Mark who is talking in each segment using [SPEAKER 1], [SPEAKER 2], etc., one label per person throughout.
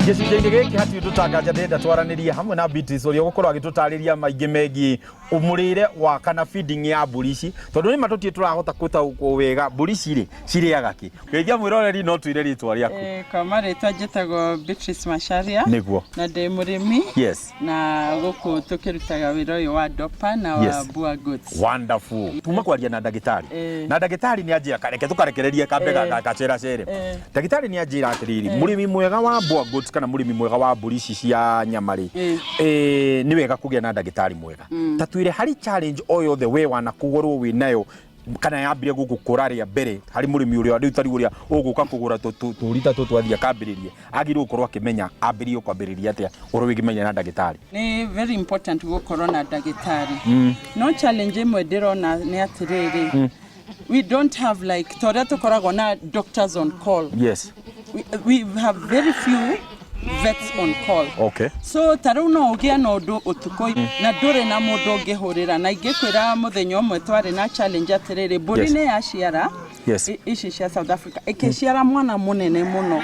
[SPEAKER 1] Gĩcunjĩ-inĩ gĩkĩ hatirĩ ũndũ tanganja ndĩrenda twaranĩrie hamwe na Beatrice ũrĩa ũgũkorwo agĩtũtarĩria maingĩ megiĩ mũrĩre wa kana feeding ya mbũri ici, tondũ nĩ ma tũtirĩ tũrahota gũtaũkwo wega mbũri ici rĩ cirĩaga kĩ. Geithia mwĩroreri no twĩre rĩtwa rĩaku.
[SPEAKER 2] Kwa marĩtwa njĩtagwo Beatrice Macharia.
[SPEAKER 1] Nĩguo.
[SPEAKER 2] Na ndĩ mũrĩmi.
[SPEAKER 1] Yes.
[SPEAKER 2] Na gũkũ tũkĩrutaga wĩra ũyũ wa Dorper na wa
[SPEAKER 1] Yes.
[SPEAKER 2] Boer Goats.
[SPEAKER 1] Wonderful. Tuma kwaria na ndagĩtarĩ. Na ndagĩtarĩ nĩ anjĩra reke tũkarekererie kambe gaceracere. Ndagĩtarĩ nĩ anjĩra atĩrĩrĩ, mũrĩmi mwega wa Boer Goats kana mũrĩmi mwega wa mbũri ici cia nyama rĩ, nĩ wega kũgĩa na ndagĩtarĩ mwega. Ta twĩre harĩ challenge o yothe we wanakũgorwo wĩ nayo kana yambire gũgũkũra rĩa mbere harĩ mũrĩmi ũrĩa rĩu tarĩu ũrĩa ũgũka kũgũra tũri ta tũtũ athiĩ akambĩrĩrie, agĩrĩirwo gũkorwo akĩmenya ambĩrĩrie kwambĩrĩria atĩa ũhoro wĩgiĩ na ndagĩtarĩ?
[SPEAKER 2] Nĩ very important gũkorwo na ndagĩtarĩ. No challenge ĩmwe ndĩrona nĩ atĩrĩrĩ, we don't have like ta ũrĩa tũkoragwo na doctors on call. We have very few vets on call. So ta rĩu no ũgĩe na ũndũ ũtukũ na ndũrĩ na mũndũ ũngĩhũrĩra, na ingĩkwĩra mũthenya ũmwe twarĩ na challenge atĩrĩrĩ, mbũri nĩ yaciara ici cia South Africa ĩkĩciara mwana mũnene mũno,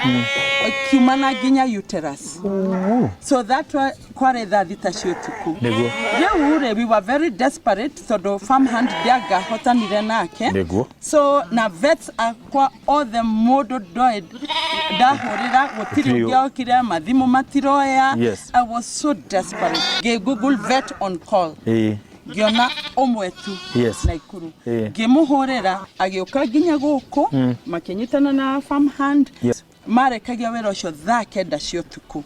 [SPEAKER 2] ĩkiuma na nginya uterus. So that wa kwarĩ thaa 3 cia ũtukũ. Rĩu rĩ, we were very desperate tondũ farm hand ndĩangahotanire nake. So na vets akwa othe mũndũ ndoĩ ndahũrĩra gũtirĩ
[SPEAKER 1] Gũtirĩ.
[SPEAKER 2] Ũngĩokire mathimũ matiroya. I was so desperate, ngĩ Google vet on call, ngĩona ũmwe tu Naikuru. Ngĩmũhũrĩra, agĩũka nginya gũkũ, makĩnyitana na farm hand. Marekagia wĩra ũcio thaa 9 cia ũtukũ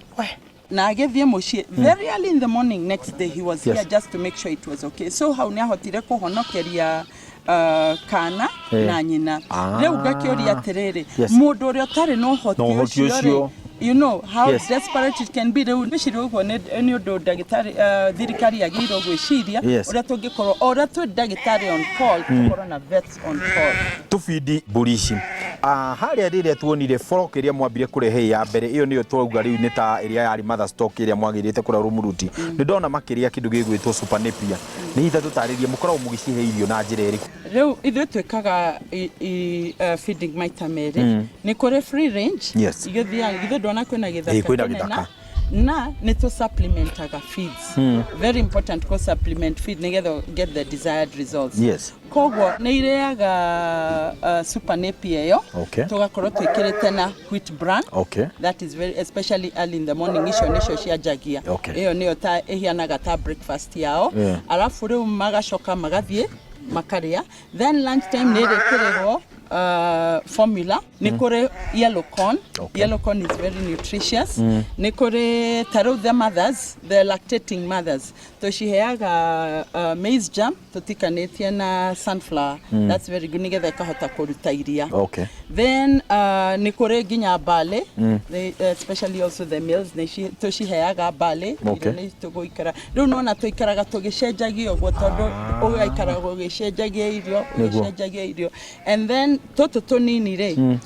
[SPEAKER 2] na agĩthiĩ mũciĩ very early in the morning. Next day he was here just to make sure it was okay. So hau nĩ ahotire kũhonokeria kana na nyina. Rĩu ngakĩũria atĩrĩrĩ, mũndũ ũrĩa ũtarĩ na ũhoti
[SPEAKER 1] Na ũhoti
[SPEAKER 2] ũcio rĩ,
[SPEAKER 1] ũcio.
[SPEAKER 2] You know how desperate it can be. Rĩu ngwĩciria ũguo nĩ ũndũ ndagĩtarĩ, thirikari yagĩrĩirwo gwĩciria ũrĩa tũngĩkorwo, o ũrĩa twĩ ndagĩtarĩ on call, tũkorwo na vets on call.
[SPEAKER 1] Tũbindi mbũri ici. Harĩa rĩrĩa tuonire flock ĩrĩa mwambire kũrehe ya mbere, ĩyo nĩyo twauga rĩu nĩ ta ĩrĩa yarĩ mother stock ĩrĩa mwagĩrĩte kũrĩa Rũmuruti. Nĩ ndona makĩrĩa kĩndũ gĩgwĩtwo super napier. Nĩ hihi ta tũtarĩrie mũkoragwo mũgĩcihe irio na njĩra ĩrĩkũ?
[SPEAKER 2] Rĩu ithuĩ twĩkaga feeding maita merĩ. Nĩ kũrĩ free range igĩthiaga, githĩ ndona kwĩna gĩthaka
[SPEAKER 1] Ĩ, kwĩna
[SPEAKER 2] kĩnene?
[SPEAKER 1] Gĩthaka.
[SPEAKER 2] Na nĩ tũ supplementaga feeds. Very important kũ supplement feed nĩgetha get the desired results. Koguo nĩ irĩaga super napier ĩyo, tũgakorwo twĩkĩrĩte na wheat bran. That is very, especially early in the morning, icio nĩcio cianjagia. Ĩyo nĩyo ta ĩhianaga ta breakfast yao. Arabu rĩu magacoka magathiĩ makarĩa. Then lunch time nĩ ĩrĩkĩrĩrwo formula. Nĩ kũrĩ yellow corn. Yellow corn is very nutritious. Nĩ kũrĩ ta rĩu the mothers, the lactating mothers, tũciheaga maize germ tũtikanĩtie na sunflower. That's very good nĩgetha ĩkahota kũruta iria. Then nĩ kũrĩ nginya barley. They, especially also the males, nĩ tũciheaga barley. Irio nĩ tũgũikara rĩu nona tũikaraga tũgĩcenjagia ũguo, tondũ ũgaikara ũgĩcenjagia irio, ũgĩcenjagia irio. And then tũtũ tũnini rĩ,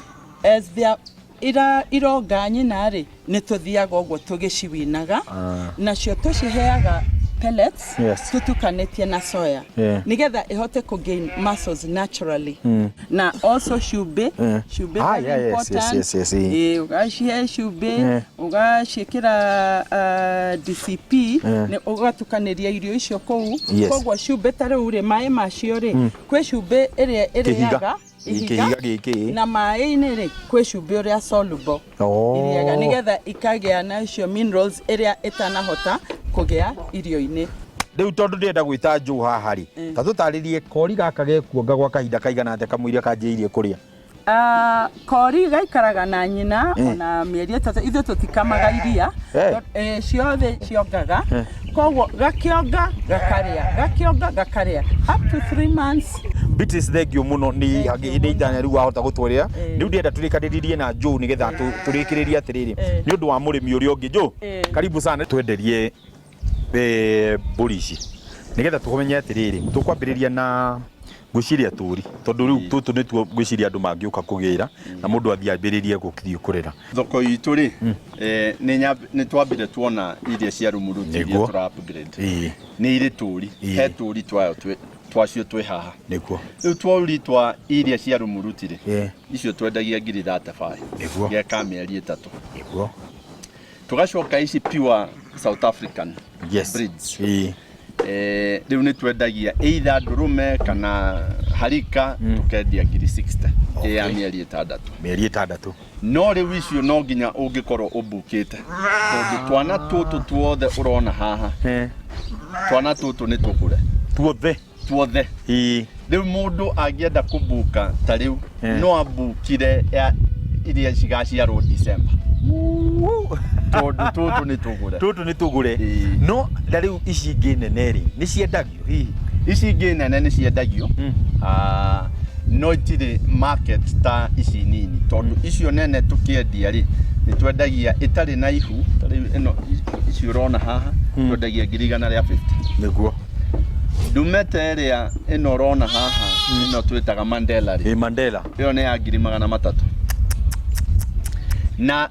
[SPEAKER 2] as they are ira ironga nyina rĩ, nĩ tũthiaga ũguo tũgĩciwinaga. Nacio tũciheaga pellets tũtukanĩtie na soya nĩgetha ĩhote kũ gain muscles naturally, na also cumbĩ. Cumbĩ, very important. Ĩĩ, ũgacihe cumbĩ, ũgaciĩkĩra DCP, ũgatukanĩria irio icio kũu. Koguo cumbĩ ta rĩu rĩ, maĩ macio rĩ, kwĩ cumbĩ ĩrĩa
[SPEAKER 1] Kĩhiga.
[SPEAKER 2] ĩrĩaga
[SPEAKER 1] Kĩhiga gĩkĩ.
[SPEAKER 2] Na maĩ-inĩ rĩ, kwĩ cumbĩ ũrĩa soluble iriaga nĩgetha ikagĩa na icio minerals ĩrĩa ĩtanahota kũgĩa irio-inĩ.
[SPEAKER 1] Rĩu tondũ ndĩrenda gwĩta njũ haha rĩ, ta tũtarĩrie kori gaka gekuonga gwa kahinda kaigana atĩa kamũira kanjĩrĩirie kũrĩa?
[SPEAKER 2] Kori gaikaraga na nyina ona mĩeri 3. Ithuĩ tũtikamaga iria. Ciothe ciongaga, koguo gakĩonga gakarĩa, gakĩonga gakarĩa up to 3 months.
[SPEAKER 1] Beatrice, thank you mũno nĩ
[SPEAKER 2] Thank you
[SPEAKER 1] nĩ
[SPEAKER 2] mũno.
[SPEAKER 1] itanya rĩu wahota gũtwĩrĩra. Rĩu ndĩrenda tũrĩkanĩrĩrie na Joe nĩgetha tũrĩkĩrĩrie atĩrĩrĩ, nĩ ũndũ wa mũrĩmi ũrĩa ũngĩ. Joe, karibu sana, twenderie mbũri ici nĩgetha tũmenye atĩrĩrĩ, tũkwambĩrĩria na ngwĩciria tũri, tondũ rĩu tũtũ nĩtuo ngwĩciria andũ mangĩũka kũgĩra na mũndũ athiĩ ambĩrĩrie gũthiĩ kũrera.
[SPEAKER 3] Thoko itũ rĩ, nĩ twambire tuona iria cia Rumuruti iria tũra upgrade nĩ irĩ tũri. He tũri twayo twacio twĩ haha. Rĩu tũri twa iria cia Rumuruti rĩ, icio twendagia ngiri 35. Geka mĩeri 3. Tũgacoka ici pure South African breeds. Rĩu nĩ twendagia either ndũrũme kana harika, tũkendia ngiri 60 ĩ ya mĩeri 6.
[SPEAKER 1] Mĩeri 6.
[SPEAKER 3] No rĩu icio no nginya ũngĩkorwo ũmbukĩte, tondũ twana tũtũ tuothe ũrona haha, twana tũtũ nĩ tũgũre.
[SPEAKER 1] Tuothe?
[SPEAKER 3] Tuothe. Rĩu mũndũ angĩenda kũbuka ta rĩu, no ambukire ya iria cigaciarwo December, tondũ tũtũ nĩ tũgũre.
[SPEAKER 1] Tũtũ nĩ tũgũre. No na rĩu ici ingĩ nene rĩ, nĩ ciendagio hihi?
[SPEAKER 3] Ici ingĩ nene nĩ ciendagio. Ah, no itirĩ market ta ici nini, tondũ icio nene tũkĩendia rĩ, nĩ twendagia ĩtarĩ na ihu. Ta rĩu ĩno, ici ũrona haha, twendagia ngiri 150. Ndumete ĩrĩa ĩno ũrona haha, ĩno twĩtaga Mandela rĩ,
[SPEAKER 1] Ĩ, Mandela.
[SPEAKER 3] Ĩyo nĩ ya 300,000. Na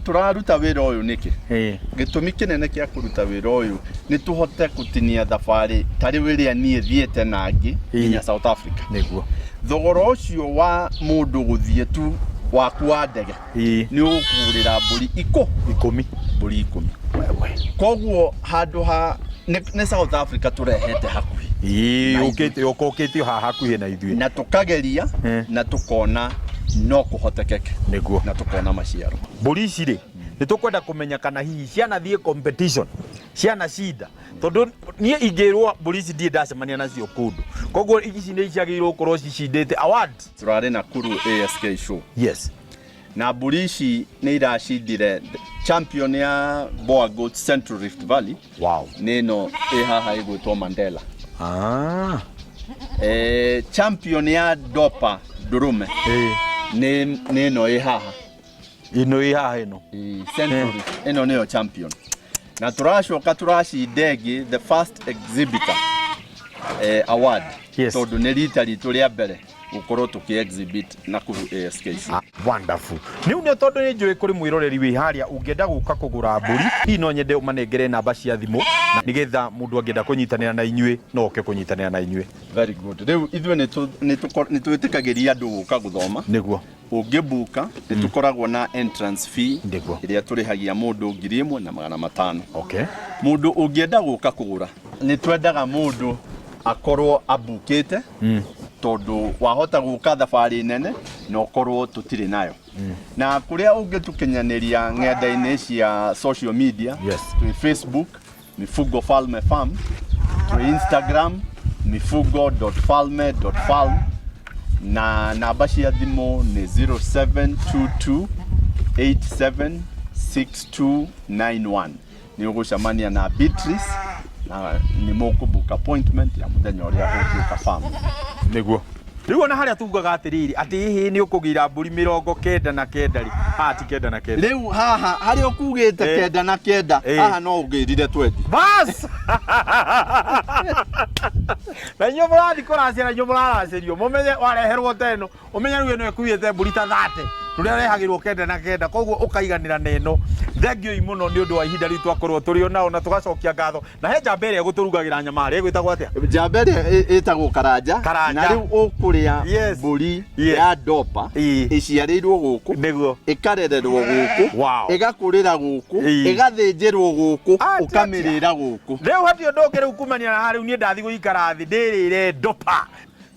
[SPEAKER 3] tũraruta wĩra ũyũ nĩkĩ? Gĩtũmi kĩnene kĩa kũruta wĩra ũyũ nĩ tũhote gũtinia thabarĩ ta rĩu ĩrĩa niĩ thiĩte na angĩ nginya South Africa. Thogora ũcio wa mũndũ gũthiĩ tu waku wa ndege nĩ ũkũgũrĩra mbũri ikũ
[SPEAKER 1] 10.
[SPEAKER 3] Mbũri 10. Koguo handũ ha nĩ South Africa tũrehete hakuhĩ.
[SPEAKER 1] Ĩ, ũkĩte ũkĩte haha hakuhĩ na ithuĩ.
[SPEAKER 3] Na tũkageria na tũkona no kũhotekeke. Na tũkona maciaro.
[SPEAKER 1] Mbũri ici rĩ, nĩ tũkwenda kũmenya kana hihi cianathiĩ competition, ciana cinda, tondũ niĩ ingĩrwo mbũri ici ndirĩ ndacemania nacio kũndũ, koguo ici nĩ ciagĩrĩirwo gũkorwo cicindĩte award.
[SPEAKER 3] Tũrarĩ Nakuru ASK show. Na mbũri ici nĩ iracindire champion ya Boer Goat Central Rift Valley. Nĩ ĩno ĩ haha ĩgwĩtwo Mandela. Champion ya Dorper ndũrũme nĩ ĩno ĩ haha.
[SPEAKER 1] Ĩno ĩ haha ĩno.
[SPEAKER 3] Ĩ, Central Rift. Ĩno nĩyo champion. Na tũracoka tũracinda ĩngĩ, the first exhibitor award. Tondũ nĩ rita ritũ rĩa mbere gũkorwo tũkĩ exhibit Nakuru ASK show.
[SPEAKER 1] Ah, wonderful. Rĩu nĩ tondũ nĩ njũĩ kũrĩ mwĩroreri wĩ harĩa ũngĩenda gũka kũgũra mbũri, hihi no nyende ũmanengere namba cia thimũ na nĩgetha mũndũ angĩenda kũnyitanĩra na inyuĩ no oke kũnyitanĩra na inyuĩ.
[SPEAKER 3] Very good. Rĩu ithuĩ nĩ twĩtĩkagĩria andũ gũka gũthoma. Ũngĩbuka nĩ tũkoragwo na entrance fee ĩrĩa tũrĩhagia mũndũ 1500. Mũndũ ũngĩenda gũka kũgũra, nĩ twendaga mũndũ akorwo abukĩte, tondũ wahota gũka thabarĩ nene na ũkorwo tũtirĩ nayo. Na kũrĩa ũngĩtũkinyanĩria ng'enda-inĩ cia social media, twĩ Facebook Mifugo Falme Farm, twĩ Instagram mifugo.falme.farm, na namba cia thimũ nĩ 0722 876291. Nĩ ũgũcemania na Beatrice na nĩ mũkũbook appointment ya mũthenya ũrĩa ũngĩũka farm.
[SPEAKER 1] Nĩguo. Rĩu ona harĩa tugaga atĩrĩrĩ, atĩ ĩhĩ nĩ ũkũgĩra mbũri 99 rĩ, haha ti 99.
[SPEAKER 3] Rĩu haha harĩa ũkugĩte 99, haha no ũgĩrire 20.
[SPEAKER 1] Bas! Na inyuĩ mũrathiĩ kũracia, na inyuĩ mũraracĩrio, mũmenye wareherwo ta ĩno, ũmenye rĩu ĩno ĩkuĩte mbũri ta 30, tũrĩa ũrehagĩrwo 99, koguo ũkaiganĩra na ĩno. Thengiũi mũno nĩ ũndũ wa ihinda rĩu twakorwo tũrĩ o nao, na tũgacokia ngatho. Na he njamba ĩrĩa ĩgũtũrugagĩra nyama harĩa ĩgwĩtagwo atĩa?
[SPEAKER 3] Njamba ĩrĩa ĩtagwo Karanja.
[SPEAKER 1] Karanja.
[SPEAKER 3] Na rĩu ũkũrĩa mbũri ya Dorper ĩciarĩirwo gũkũ, ĩkarererwo gũkũ, ĩgakũrĩra gũkũ, ĩgathĩnjĩrwo gũkũ, ũkamĩrĩra gũkũ.
[SPEAKER 1] Rĩu hatirĩ ũndũ ũngĩ rĩu kumania na haha, rĩu niĩ ndathiĩ gũikara thĩ ndĩrĩre Dorper.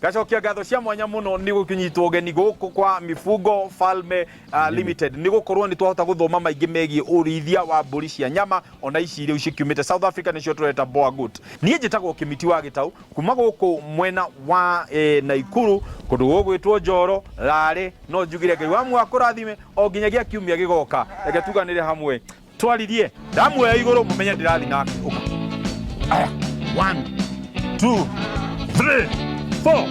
[SPEAKER 1] Ngacokia ngatho cia mwanya mũno nĩ gũkĩnyitwo ũgeni gũkũ kwa Mifugo Falme Limited, nĩ gũkorwo nĩ twahota gũthoma maingĩ megiĩ ũrĩithia wa mbũri cia nyama, ona ici rĩu cikiumĩte South Africa nĩcio tũreta Boer Goat. Niĩ njĩtagwo Kĩmiti wa Gĩtau kuma gũkũ mwena wa Naikuru, kũndũ gũgwĩtwo Njoro Rarĩ. No njugire Ngai wa muoyo akũrathime o nginyagia kiumia gĩgoka. Reke tuganĩre hamwe twaririe, ndamuoya igũrũ mũmenye ndĩrathiĩ nake. Ũka aya, 1 2 3 4.